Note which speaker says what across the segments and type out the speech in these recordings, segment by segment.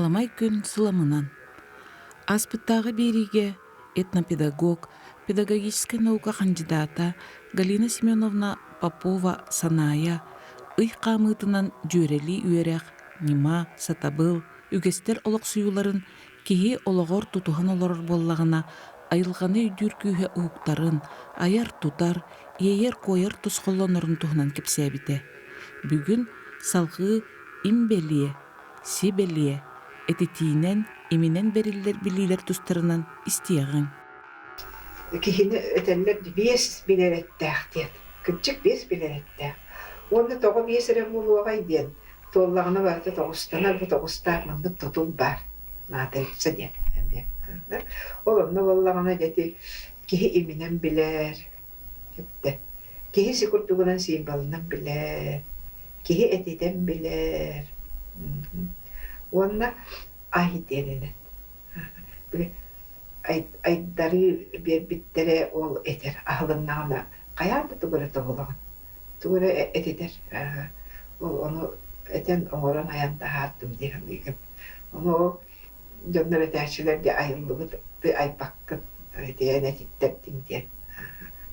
Speaker 1: Аламай күн сыламынан. Ааспыттааҕы биэриигэ этнопедагог, педагогическай наука хандьыдаата Галина Семеновна Попова-Санаайа ый хаамыытынан дьүөрэлии үөрэх, ньыма, сатабыл, үгэстэр олохсуйууларын киһи олоҕор тутуһан олорор буоллаҕына, айылҕаны өйдүүр күүһэ уһуктарын, айар-тутар, иэйэр-куойар тосхоллонорун туһунан кэпсээбитэ. Бүгүн салҕыы им бэлиэ, си бэлиэ, этитиинэн, иминэн бэриллэр билиилэр тустарынан истиэҕиҥ.
Speaker 2: Киһини этэллэр биэс билэр эттээх диэн. Кырдьык биэс билэр эттээх. Уонна тоҕо биэс эрэ буолуоҕай диэн туоллаҕына барыта тоҕустанар, бу тоҕустаах маннык тутул баар. Матрица диэн эмиэ. Ол онно буоллаҕына дьэ ити киһи иминэн билэр, эптэ. Киһи си курдугунан символынан билэр, киһи этитэн билэр. Уонна ай диэнинэн. Били айдарыы биэрбиттэрэ ол этэр аһылыннаҕына хайаан да тугу эрэ тобулаҕын, тугу эрэ этитэр. Ол ону этэн оҥорон айан таһаардым дии саныыгын. Ону ол дьоннор этээччилэр дьэ айыллыбыт айбаккын этиэн этиттэрдиҥ диэн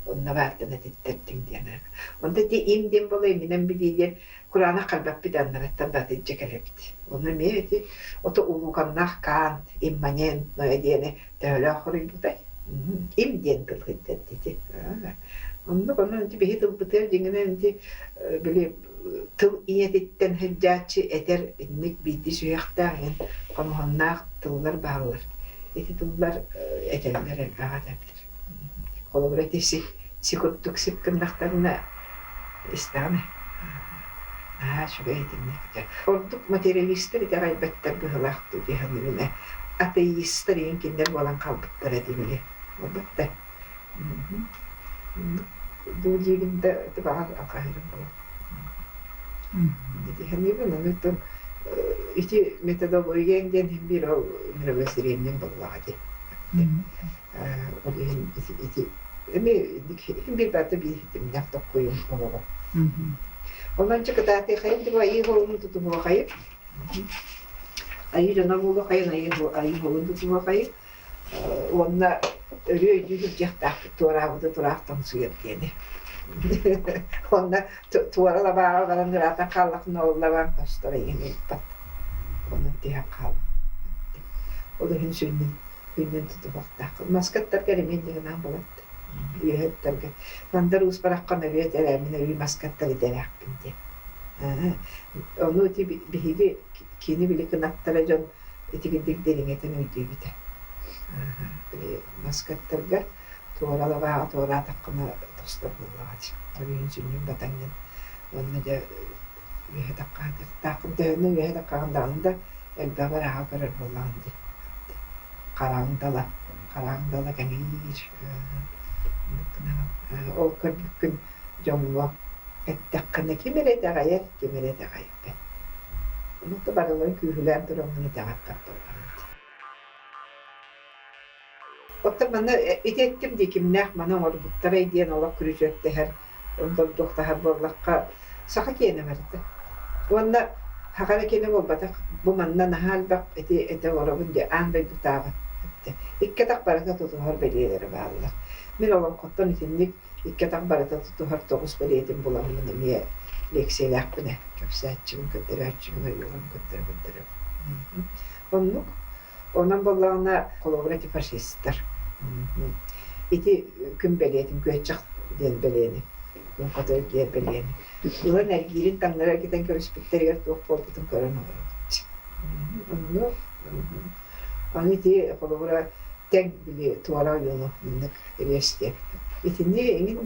Speaker 2: онно баартан этиттэрдиҥ диэн. Онто ити им диэн буола иминэн билии диэн кураанах харбаппыт аннарыттан батыйдьа кэлэбит. Ону эмиэ ити ото улууканнаах Кант, имманентное диэни төһөлөөх хоруйбутай? Им диэн тыл сылдьар ити. Оннук онон ити биһи тылбытыгар дьиҥинэн ити били тыл ийэтиттэн сылдьааччы этэр инник биирдии сүһүөхтээх иһин хомуһуннаах тыллар бааллар. Ити тыллар этэллэр элбэҕи этэллэр. Холобура ити си, си курдук сип гыннахтарына истэҕинэ наһаа үчүгэй итинник. Ордук материалистар итэҕэйбэттэр быһыылаах дуу дии саныыбын ээ. Атеистар иһин кинилэр буолан хаалбыттара дии били. Буолбат да. Дуу диигин да баҕар алҕаһыырым буолуо. Ити саныыбын ону оттон ити методологияҥ диэн иһин биир ол мировоззрениеҥ буоллаҕа дии. Ол иһин ити ити эмиэ иһин биир барыта биир ситимнээх токкуйум олоҕо. Онон чэ кытаатыахайын дьэ айыы холун тутуһуохайын. Айыы дьоно буолуохайын, айыы айыы холун тутуһуохайын. Уонна өрүү өйдүү сылдьыахтаахпыт туораабыты тураах тоҥсуйар диэни. Уонна туора лабааҕа баран ыраатан хааллаххына ол лабаам тостор эйигин ыыппат. Онон түһэн хаалар. Ол иһин сүнньүн сүнньүн тутуһуохтааххын. Маска ыттарга эмиэ дьыгынаан булат. Үөһэ ыттарга. Мандар уус бараххан өрүү этэр мин өрүү маска ыттар идэлээхпин диэн. Ону ити биһиги кини били кынаттара дьон итигирдик дириҥэтэн өйдүүбүтэ. Били маскаттарга туора лабааҕа туораатаххына тостор буоллаҕа дии. Өрүүн сүнньүн батаҥҥын уонна дьэ үөһэ таххаатыахтааххын төһөннө үөһэ таххаҕын даҕаны да элбэҕи ырааҕы көрөр буоллаҕын дии. Хараҥ дала, хараҥ дала кэҥиир. Ол көрбүккүн дьоҥҥо эттэххинэ ким эрэ итэҕэйэр, ким эрэ итэҕэйбэт. Ону да барыларын күүһүлээн тураммын итэҕэппэт буоллаҕым дии. Оттон манна ити эттим дии кимнээх маны оҥорбуттарай диэн олох күрүчүөктэһэр, онтон буоллахха саха киэнэ барыта. Уонна саха эрэ киэнэ буолбатах, бу манна наһаа элбэх ити этэ олоробун дии аан дойдутааҕы икки атах барыта тутуһар бэлиэлэрэ бааллар. Мин олоҥхоттон итинник икки атах барыта тутуһар тоҕус бэлиэтин буламмын эмиэ лиэксийэлээхпин ээ, кэпсээччибин, көрдөрөөччүбүн, ойууларын көрдөрө-көрдөрөбүн. Оннук. Онон буоллаҕына, холобура ити фашистар. Ити күн бэлиэтин, күөччэх диэн бэлиэни, күн хоту эргийэр бэлиэни. Ылан эргиирин таҥнары эргитэн көрүспүттэригэр туох буолбутун көрөн олоробут. Оннук. Аны ити холобура тэҥ били туора ойууну маннык риэс диэн. Итини иҥин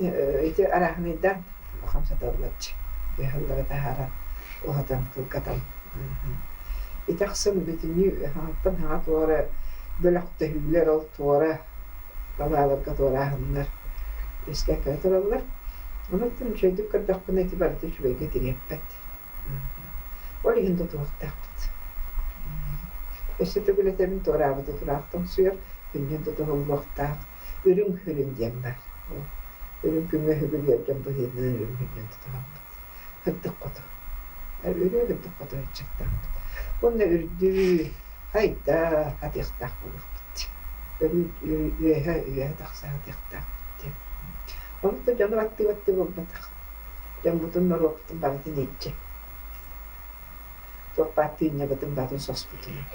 Speaker 2: ити арааһынайдаан хамсаталларчы. Ыһаллары таһааран, уһатан, кылгатан. Ити ахсын бүтүннүү хаҥаттан хаҥа туора бөлөхтөһүүлэр ол туора балааларга туорааһыннар үөскэккэ тураллар. Онон үчүгэйдик көрдөхпүнэ ити барыта үчүгэйгэ тириэрпэт. Ол иһин тутуһуохтаахпыт. Өссө төгүл этэбин, туораабыты тураах тоҥсуйар, күннүн тутуһуллуохтаах. Үрүҥ үрүҥ диэн баар. Үрүҥ күҥҥэ үһүгүрүйэр дьон быһыытынан үрүҥ күннүн тутуһаммыт. Сырдык хоту. Өрүү сырдык хоту ыччаттаахпыт. Уонна үрдүү. Хайда хатыахтаах буолуохпут. Өрүү үөһэ үөһэ тахса сатыахтаахпыт диэн. Ону да дьону баттыы-баттыы буолбатах. Дьоммутун, норуоппутун барытын илдьэ. Туох баар тыынньабытын барын соспутунан.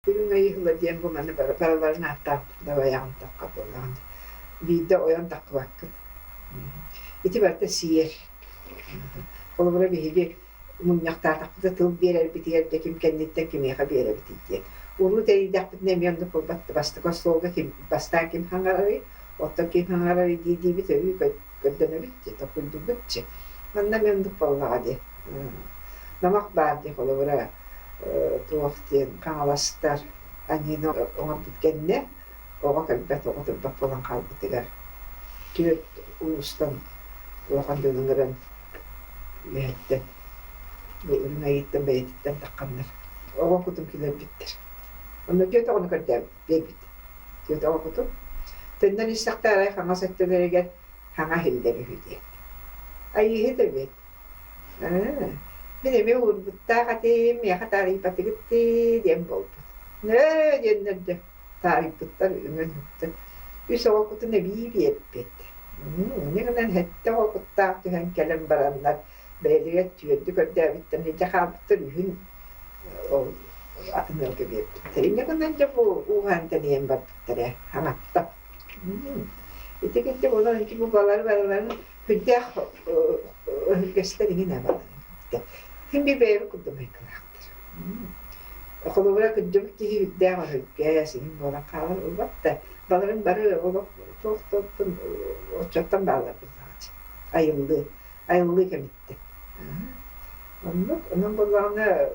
Speaker 2: Үрүҥ Айыыһыла диэн бу маны барыларын ааттаан дабайаҕын тахха буоллаҕын биирдэ ойон таххыбаккын. Ити барыта сиэр. Холобура биһиги мунньахтаатахпыта тыл биэрэрбитигэр дьэ ким кэнниттэн кимиэхэ биэрэбитий диэн. Уруу тэрийдэхпитинэ эмиэ оннук буолбат бастакы остуолга ким бастаан ким хаҥарарый, оттон ким хаҥарарый дии диибит өрүү көрдөнөбүт дии, толкуйдуубут дии. Манна эмиэ оннук буоллаҕа дии. Номох баар дии холобура туох диэн хаҥаластар аньыыны оҥорбут кэннэ оҕо кэлбэт, оҕо турбат буолан хаалбытыгар түөрт улуустан улахан дьону ыҥыран үөһэттэн бу үрүҥ айыыттан бэйэтиттэн тахханнар оҕо кутун киллэрбиттэр. Онно түөрт оҕону көрдөөбүт, биэрбит. Түөрт оҕо кутун. Төннөн истэхтэ арай хаҥас өттүлэригэр хаҥа иһиллэр үһү диэн. Айыыһыт эбит. Ээ, мин эмиэ уурбуттаах этим, миэхэ таарыйбатыгыт дии диэн буолбут. Нөө диэннэр дьэ таарыйбыттар үҥэн-үктэн. Үс оҕо кутун эбии биэрбит. Инньэ гынан сэттэ оҕо куттаах түһэн кэлэн бараннар бэйэлэригэр түөрдү көрдөөбүттэр, илдьэ хаалбыттар үһүн ол атын ыалга биэрбиттэр. Инньэ гынан дьэ бу ууһаан тэнийэн барбыттар ээ, хаҥаттан. Ити кэннэ онон ити бу балары барыларын Сүрдээх өһүргэстэр иҥин абалар. Син биир бэйэбит курдук майгылаахтар. Холобура, кырдьыбыт киһи үрдээх өһүргэс иҥин буолан хаалар ылбат да, баларын бары олох туох да оччоттон бааллар буоллаҕа айыллыы, айыллыы кэмиттэн. Оннук, онон буоллаҕына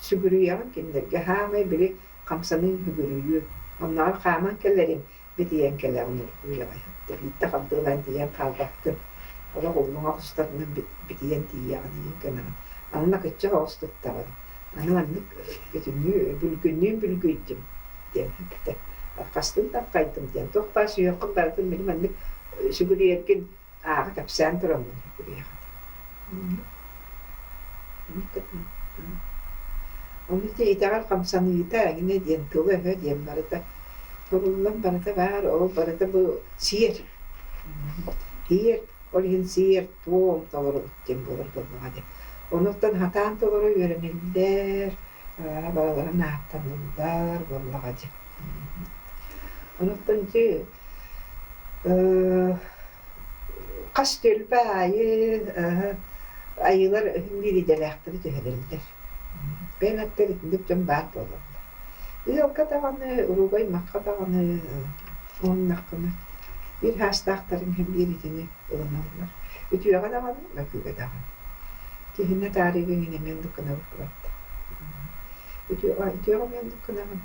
Speaker 2: сүгүрүйэҕин кинилэргэ хаамай били хамсаныыҥ сүгүрүйүү, оннооҕор хааман кэлэриҥ битийэн кэлэҕин үлэҕэ биирдэ хардыылаан тиийэн хаалбаккын олох уллуҥах устарынан битийэн тиийэҕин иһин гынаҕын аны накыччы соҕус туттаҕын аны маннык бүтүннүү бүлгүннүүн бүлгүйдүм диэн эттэ хастын да аппайдым диэн туох баар сүһүөххүн барытын били маннык сүгүрүйэргин ааҕа кэпсээн тураммын сүгүрүйэҕин Ону ити итэҕэл хамсаныыта эҥинэ диэн тыла-өһө диэн барыта торуллан барыта баар, ол барыта бу сиэр. Сиэр, ол иһин сиэр-туом толоробут диэн буолар буоллаҕа дии. Онуттан сатаан толоро үөрэниллэр, барыларын ааттаныллар буоллаҕа дии. Онуттан ити Хас түөлбэ аайы айыылар биир идэлээхтэри түһэрэллэр. Бэйэм аттар итинник дьон баар буолаллар. Ыалга даҕаны, урууга аймахха даҕаны уһуннаххына биир саастаахтарыҥ иһин биир итини ылыналлар. Үтүөҕэ даҕаны, мөкүгэ даҕаны. Киһини таарыйга иҥин эмиэ оннук гынабыт буолбат. Үтүөҕэ, үтүөҕэ эмиэ оннук гынаҕын.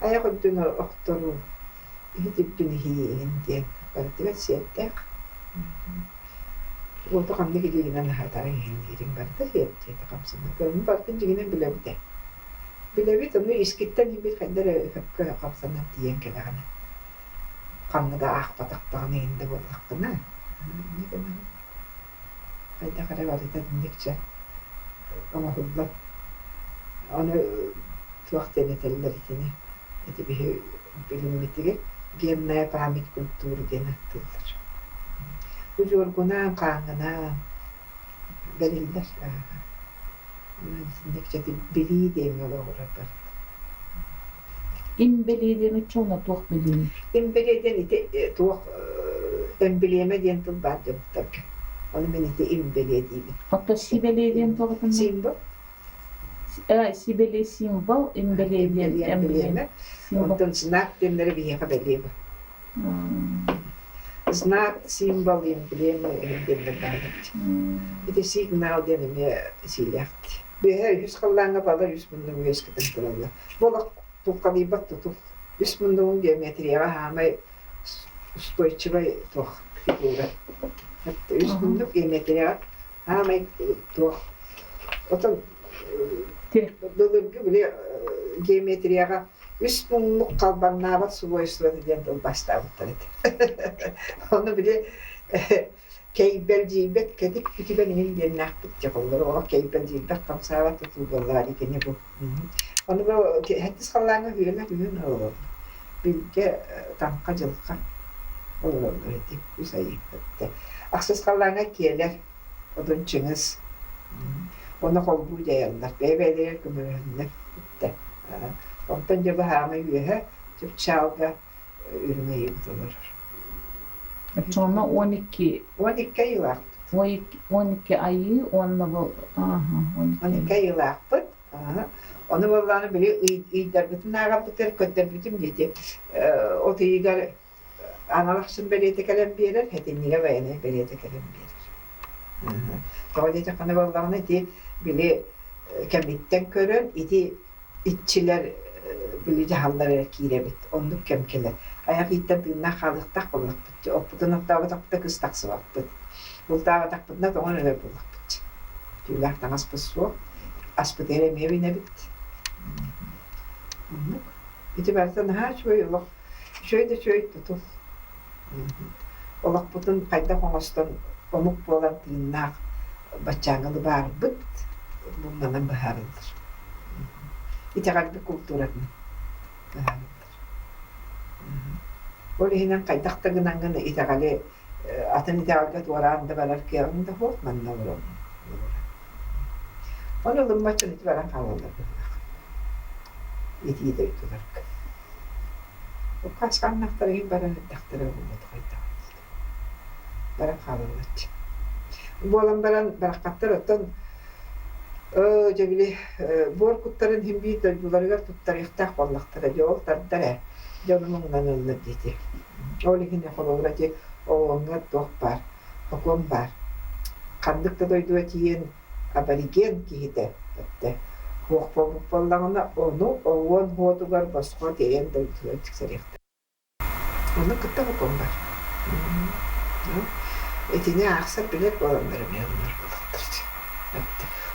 Speaker 2: Айах үрдүн охторуу Иһит үрдүн иһиин диэн барытыгар сиэрдээх. Уоту ханнык илиигинэн аһатарыҥ иһин диириҥ барыта сиэрдиэтэ хамсанар. Ону барытын дьиҥинэн билэбит ээ. Билэбит, ону искиттэн иһин хайда эрэ өһөккө хамсанан тиийэн кэлэҕинэ. Ханна да аахпатах даҕаны иһин да буоллаххына, инньэ гынан хайдах эрэ барыта итинникчэ оҥоһуллан. Ону туох диэн этэллэр итини ити биһи билиммитигэр генная память культуры диэн ааттыыллар. Удьуоргунаан, хааҥҥынаан бэриллэр. Онон итинник дьэ билии диэҥҥэ олоҕурар барыта.
Speaker 1: Имбэлиэ диэн оччоҕуна туох билиий?
Speaker 2: Имбэлиэ диэн ити туох эмблема диэн тыл баар дьоммуттарга. Ону мин ити имбэлиэ диибин.
Speaker 1: Оттон сибэлиэ диэн туох этиннэ?
Speaker 2: Символ.
Speaker 1: Сибэлиэ символ, имбэлиэ диэн
Speaker 2: эмблема. Онтон знак диэннэри биһиэхэ бэлиэ бар. Знак, символ, эмблема диэннэр бааллар. Ити сигнал диэн эмиэ сиилээхт. Үөһэ үһүс халлааҥҥа балар үс муннук үөскэтэн тураллар. Бу олох тулхадыйбат тутул. Үс муннугун геометрияҕа хаамай устойчивай туох фигура. Үс муннук геометрияҕа хаамай туох Отон былыргы били геометрияҕа үс муннук халбаҥнаабат свойствота диэн тылбаастаабыттар этэ. Ону били кэйбэлдьийбэт кэтит күтүгэн иһин диэннээхпит дьэ холлор олох кэйбэлдьийбэт хамсаабат тутуу буоллаҕа дии кини бу. Ону бу сэттис халлааҥҥа үһүөлэр үһүн олороллор. Билгэ таҥха дьылҕа олороллор ити үс айыы эттэ. Ахсыс халлааҥҥа киэлэр Одун Чыҥыс уонна холбуу дьайаллар, бэйэ-бэйэлэригэр көмөлөһөннөр эттэ. Онтон дьэ баһаамай үөһэ Чыпчаалга үрүҥ айыыбыт олорор.
Speaker 1: Оччоҕуна 12
Speaker 2: 12 айыылаахпыт.
Speaker 1: 12 айыы уонна бу
Speaker 2: 12 айыылаахпыт. Ону буоллаҕына били ыйдарбытын ааҕарбытыгар көрдөрбүтүм диэти от ыйыгар анал ахсын бэлиэтэ кэлэн биэрэр, сэтинньигэ байанай бэлиэтэ кэлэн биэрэр. Тоҕо диэтэххинэ буоллаҕына ити били кэмиттэн көрөн ити иччилэр били дьаһалларыгар киирэбит. Оннук кэм кэлэр. Айах ииттэн тыыннаах хаалыахтаах буоллахпыт. Оппутун оттооботохпута кыс тахсыбаппыт. Бултаабатахпытына тоҥон өлөр буоллахпыт. Түүлээх таҥаспыт суох. Аспытыгар эмиэ бинэбит. Оннук. Ити барыта наһаа үчүгэй олох. Үчүгэй да үчүгэй тутул. Олохпутун хайдах оҥостон омук буолан тыыннаах баччааҥҥа баарбыт бу манан быһаарыллар. Итэҕэлбит култууратынан быһаарыллар. Ол иһинэн хайдах да гынаҥҥын итэҕэли атын итэҕэлгэ туораан да барар кыаҕыҥ да суох манна олорон. Ону ылыммат дьон ити баран хаалаллар быһыылаах. Итии дойдуларга. Уккаасханнахтара иһин баран эрдэхтэрэ буолуо хайдах баран хаалаллар. Буолан баран бараххаттар оттон дьэ били буор куттарын иһин биир дойдуларыгар туттарыахтаах буоллахтара дьэ ол тардар ээ дьону муҥунан ыллар диэти. Ол иһин холобура ити ООН-ҥа туох баар, сокуон баар. Ханнык да дойдуга тиийэн абориген киһитэ эттэ суох буолбут буоллаҕына, ону ООН уотугар босхо тиэйэн дойдутугар тиксэриэхтэрэ. Ону кытта сокуон баар. Итини аахсар билэр буоланнар эмиэ ылынар буоллахтар.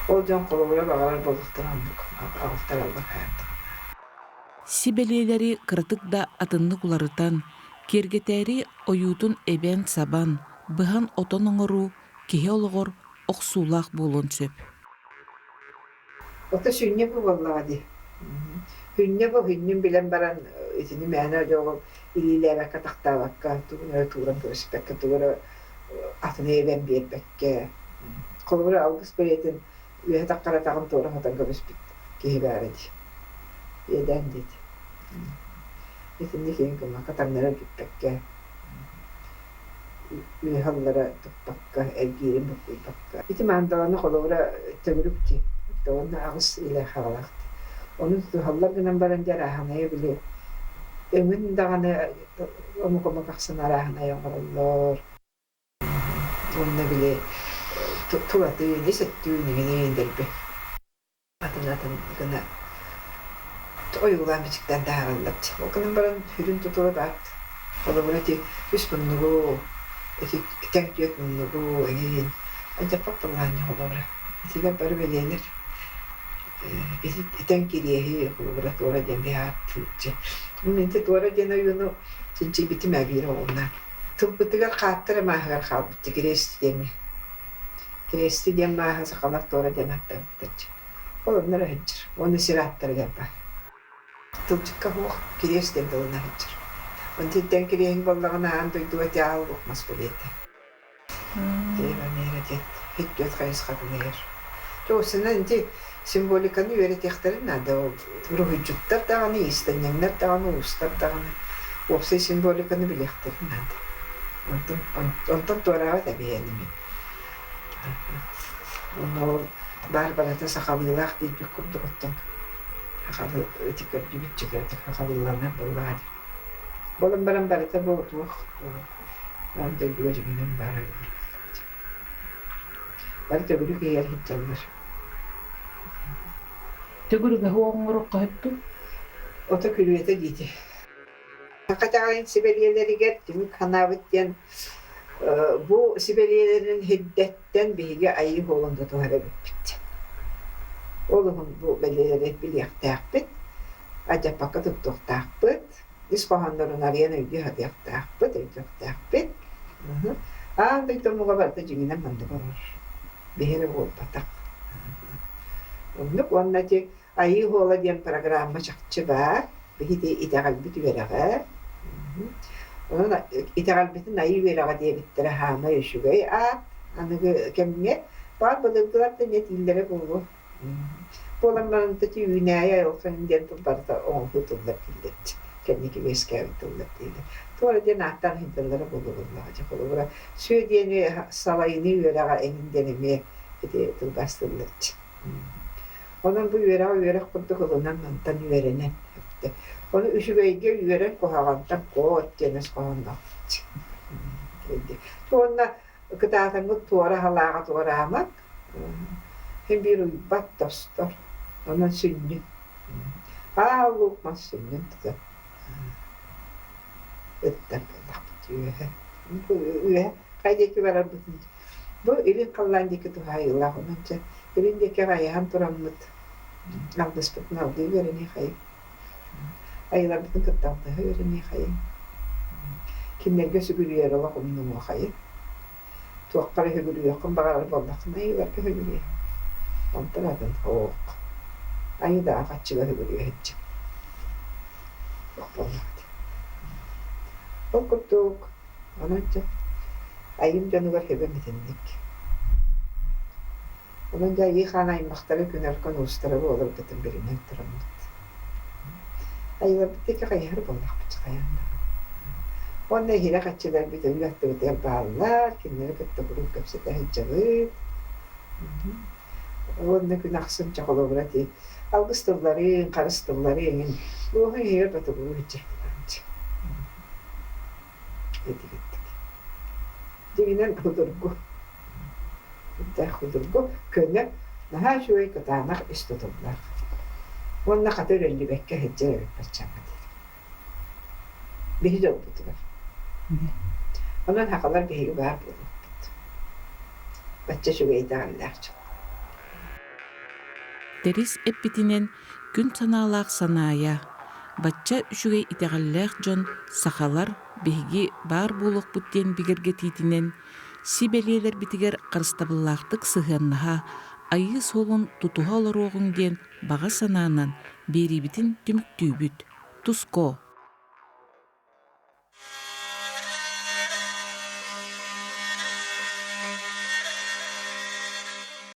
Speaker 2: Ол дьон холобура баҕарар буоллахтара оннук аҕалтараллар хайаатаҕына.
Speaker 3: Сибэлиэлэри кыратык да атыннык уларытан, киэргэтээри ойуутун эбэн-сабан, быһан-отон оҥоруу киһи олоҕор охсуулаах буолуон сөп.
Speaker 2: Ото сүнньэ бу буоллаҕа дии. Сүнньэ бу сүнньүн билэн баран итини мээнэ дьоҕу илиилээбэккэ, тахтаабакка, тугун эрэ тууран кэбиспэккэ, тугу эрэ атын эбэн биэрбэккэ. Холобура, алгыс бэйэтин үөһэ таххаратаҕын туора сотон кэбиспит киһи баара дии. Иэдээн диэти. Итинник иһин гыммакка таҥнары эргиппэккэ, үөһэ аллара туппакка, эргиирин буккуйбакка. Ити мандаланы холобура төгүрүк дии. Уонна аҕыс илэ хаалаах дии. Ону тутуһаллар гынан баран дьэ арааһынайа били өҥүн даҕаны омук-омук ахсын арааһынай оҥороллор. Уонна били тулатыын, ис өттүүн эҥин дэлби атын-атын гына ойуулаан бичиктээн таһаараллар. Ол гынан баран сүрүн тутула баар. Холобура ити үс муннугу, ити тэҥ түөрт муннугу эҥин алдьаппат былаанньа холобура. Итилэр бары бэлиэлэр. Ити тэҥ кириэһи холобура туора диэн биһааттыыччы. Мин ити туора диэн ойууну чинчийбитим ээ биир оҕолоох. Тылбытыгар хааттар эрэ мааһыгар хаалбыт кириэс диэҥҥэ. Кириэсти диэн мааһы сахалар туора диэн ааттаабыттар. Ол онно эрэ сылдьар. Уонна сир ааттарыгар баар. Тылдьыкка суох кириэс диэн тылынан сылдьар. Онтон кириэһиҥ буоллаҕына аан дойдуга тиаал мас бэлиэтэ. Кириэс диэн һит-түөт хайысхатын ыйар. Дьэ, ити символиканы үөрэтиэхтэрин наада. Ол уруһуйдьуттар даҕаны, иистэнньэҥнэр даҕаны, уустар даҕаны уопсай символиканы билиэхтэрин наада. Онтон, онтон туораабат эбиһээними. Уонна ол баар барыта сахалыылаах диирбит курдук оттон сахалыы ити көрдүбүт чөкөөтө сахалыыланар буоллаҕа дии. Буолан баран барыта бу туох аан дойдуга дьиҥинэн баар буоллаҕа Бары төгүрүк иһигэр сылдьаллар.
Speaker 1: Төгүрүгэ оҥоруохха сөптүй?
Speaker 2: Ото күрүөтэ диити. Саха итэҕэлин сибэлиэлэригэр түмүк санаабыт диэн бу сибэлиэлэрин сирдэттэн биһиги айыы буолан тутуһар эбиппит. Ол иһин бу бэлиэлэри билиэхтээхпит, алдьаппакка туттуохтаахпыт, ис хоһооннорун арыйан өйдүү сатыахтаахпыт, өйдүөхтээхпит. Аан дойду омуга барыта дьиҥинэн маннык олорор. Биһи эрэ буолбатах. Оннук уонна ити Айыы Уола диэн программа чахчы баар. Биһиги итэҕэлбит үөрэҕэ. Онон итэҕэлбитин айыы үөрэҕэ диэбиттэрэ хаамай үчүгэй аат аныгы кэмҥэ. Баар былыргылар да эмиэ дииллэрэ буолуо. Буолан баран үүнээйи айылҕа диэн тыл барыта оҥоһуу тыллар дииллэр. Кэнники үөскээбит тыллар дииллэр. Туора диэн ааттаан сылдьаллара буолуо буоллаҕа. Дьэ холобура сүө диэни салайыныы үөрэҕэ эҥин диэн эмиэ ити тылбаастыыллар. Онон бу үөрэҕи үөрэх курдук ылынан мантан үөрэнэн Ону үчүгэйгэ үөрэн куһаҕантан куот диэн өс хоһоонноохпут. Уонна кытаатаҥҥыт туора халааҕа туораамат, син биир уйбат тостор. Онон сүнньүн аал луук мас сүнньүн тутан ыттар буоллахпыт үөһэ. Үөһэ хайа диэки барарбытын Бу илин халлаан диэки туһаайыылаах, онон дьэ илин диэки хайыһан тураммыт алгыспытын алгыы үөрэниэхэйиҥ, айыларбытын кытта алтыһа үөрэниэхэйиҥ, кинилэргэ сүгүрүйэр олох умнумуохайыҥ, туохха эрэ сүгүрүйүөххүн баҕарар буоллаххына айыыларга сүгүрүйэ, онтон атын суох. Айыы даҕа хаччыга сүгүрүйэ сылдьыҥ. Туох буоллаҕа дии. Ол курдук Онон дьэ, айым дьонугар сөбөм итинник. Онон дьэ айыы хаан аймахтара күн өркөн уустара буоларбытын билинэн тураммыт. Айыларбыт диэки хайыһар буоллахпыт хайаан даҕаны. Уонна иһирэх аччыларбыт өлүү аттыбытыгар бааллар, кинилэри кытта куруук кэпсэтэ сылдьабыт. Уонна күн ахсын чэ холобура ити алгыс тылларын, харыс тыллары эҥин уоһун иһигэр ботугуруу сылдьар Этигиттик. Дьиҥинэн судургу. Сүрдээх судургу, көнө, наһаа үчүгэй кытаанах ис тутуллаах. Уонна хата үрэллибэккэ сылдьар эбит баччааҥҥа диэри. Биһи дьолбутугар. Онон сахалар биһиги баар буолуохпут. Бачча үчүгэй итэҕэллээх дьон.
Speaker 3: Тэрис эппитинэн, күн санаалаах Санаайа, бачча үчүгэй итэҕэллээх дьон сахалар биһиги баар буолуохпут диэн бигэргэтиитинэн, си бэлиэлэрбитигэр харыстабыллаахтык сыһыаннаһа, айыы суолун тутуһа олоруоҕуҥ диэн баҕа санаанан биэриибитин түмүктүүбүт. Туско!